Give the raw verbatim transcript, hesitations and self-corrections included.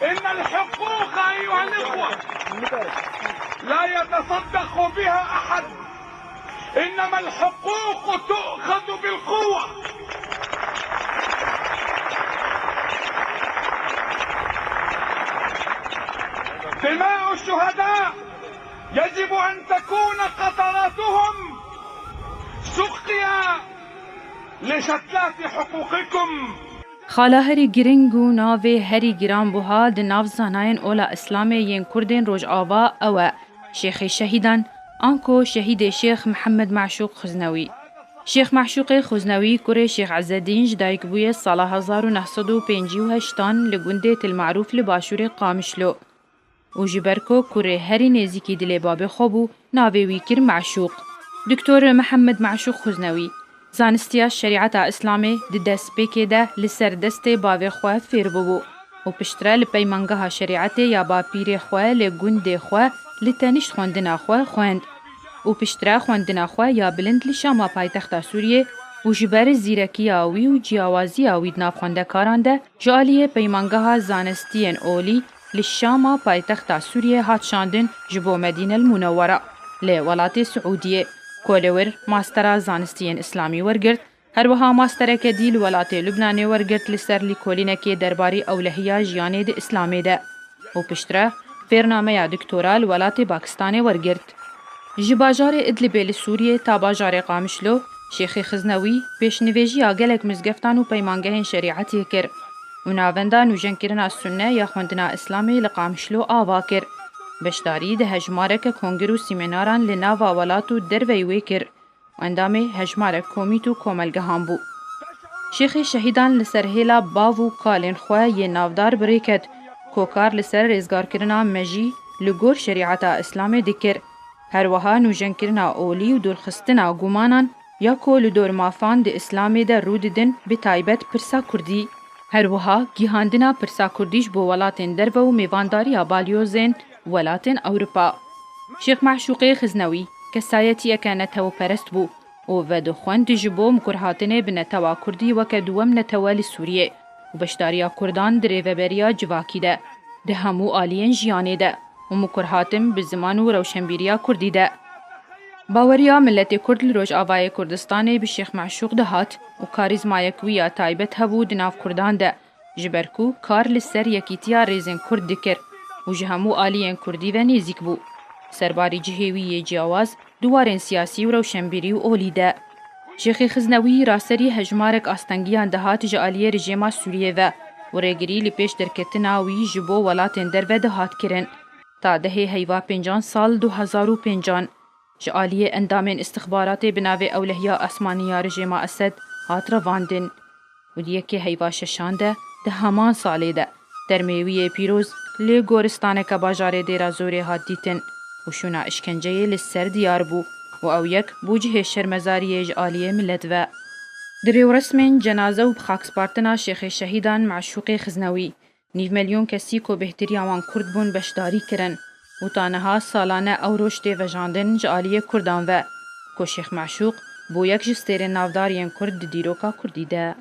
إن الحقوق أيها الإخوة لا يتصدق بها أحد، إنما الحقوق تؤخذ بالقوة. دماء الشهداء يجب أن تكون قطراتهم سقيا لشتلات حقوقكم. Xala herî giring û navê herî giranbuha di nav zanayên ola Îslamê yên Kurdên Rojava ew e Şêxê Şehîdan, anko Şehîdê Şêx Mihemed Meşûq Xuznewî. Şêx Meşûqê Xuznewî kurê Şêx Ezedîn ji dayik bûye sala hezar û neh sed û pêncî û heştan li gundê Til Marûf li başûrê Qamişlo û ji ber ku kurê herî nêzîkî dilê babê xwe bû, navê wî kir Meşûq. Doktor Mihemed Meşûq Xuznewî zanistiya şerîeta Îslamê di destpêkê de li ser destê bavê xwe fêr bûbû û piştre li peymangeha şerîetê ya bapîrê xwe li gundê xwe li tenişt xwendina xwe xwend û piştre xwendina xwe ya bilind li Şama paytexta Sûriyê û ji ber zîrekiya wî û ciyawaziya wî di nav xwendekaran de ji aliyê peymangeha zanistiyên olî li Şama paytexta Sûriyê hat şandin ji bo Medîne el Munewwera li welatê Siûdiyê, ku li wir mastera zanistiyên Îslamî wergirt, her wiha mastereke dî li welatê Lubnanê wergirt li ser lîkolînekê derbarî ewlehiya jiyanê di Îslamê de û piştre fêrnameya doktora li welatê Pakistanê wergirt. Ji bajarê Idlibê li Sûriyê ta bajarê Qamişlo, Şêxê Xiznewî pêşnivêjiya gelek mizgeftan û peymangehên şerîetê kir û navenda nûjenkirina Sunne ya xwendina Îslamê li Qamişlo ava kir. Beşdarî di hejmareke kongir û sîmînaran li nava welat û derveyî wê kir û endamê hejmarek komît û komelgehan bû. Şêxê Şehîdan li ser hêla bav û kalên xwe yê navdar bi rê ket ku kar li ser rêzgarkirina mejî li gor şerîeta Îslamê dikir. Her wiha nûjenkirina olî û dûrxistina gumanan ya ku li dor mafan di Îslamê de rû didin, bi taybet pirsa kurdî. Her wiha gihandina pirsa kurdî ji bo welatên derve û mêvandariya balyozên welatên Ewropa. Şêx Meşûqê Xiznewî kesayetiyeke neteweperest bû û vedixwend ji bo mikurhatinê bi netewa kurdî weke duwem netewe li Sûriyê û beşdariya kurdan di rêveberiya civakî de, di hemû aliyên jiyanê de û mikurhatin bi ziman û rewşenbîriya kurdî de. Baweriya miletê kurd li Rojavayê Kurdistanê bi Şêx Meşûq dihat û karîzmayek wî ya taybet hebû di nav kurdan de, ji ber ku kar li ser yekîtiya rêzên kurd dikir û ji hemû aliyên kurdî ve nêzîk bû. Serbarî cihê wî yê ciyawaz di warên siyasî û rewşenbîrî û olî de. Şêxê Xiznewî raserî hejmarek astengiyan dihat ji aliyê rejêma Sûriyê ve û rêgirî li pêş derketina wî ji bo welatên derve dihat kirin. Ta dehê heyva pêncan sal du hezar û pêncan ji aliyê endamên îstixbaratê bi navê Ewlehiya Asmanî ya rejêma Esed hat revandin û di yekê heyva şeşan de di heman salê de termê wî yê pîroz li goristaneke bajarê Dêra Zorê hat dîtin û şûna îşkenceyê li ser diyar bû û ew yek bû cihê şermezariyê ji aliyê milet ve. Di rêwresmên cenaze û bixakspartina Şêxê Şehîdan Meşûqê Xiznewî, nîv milyon kesî ku bêhtiriya wan kurd bûn beşdarî kirin û ta niha salane ew roj tê vejandin ji aliyê kurdan ve ku Şêx Meşûq bû yek ji stêrên navdar yên kurd di dîroka kurdî de.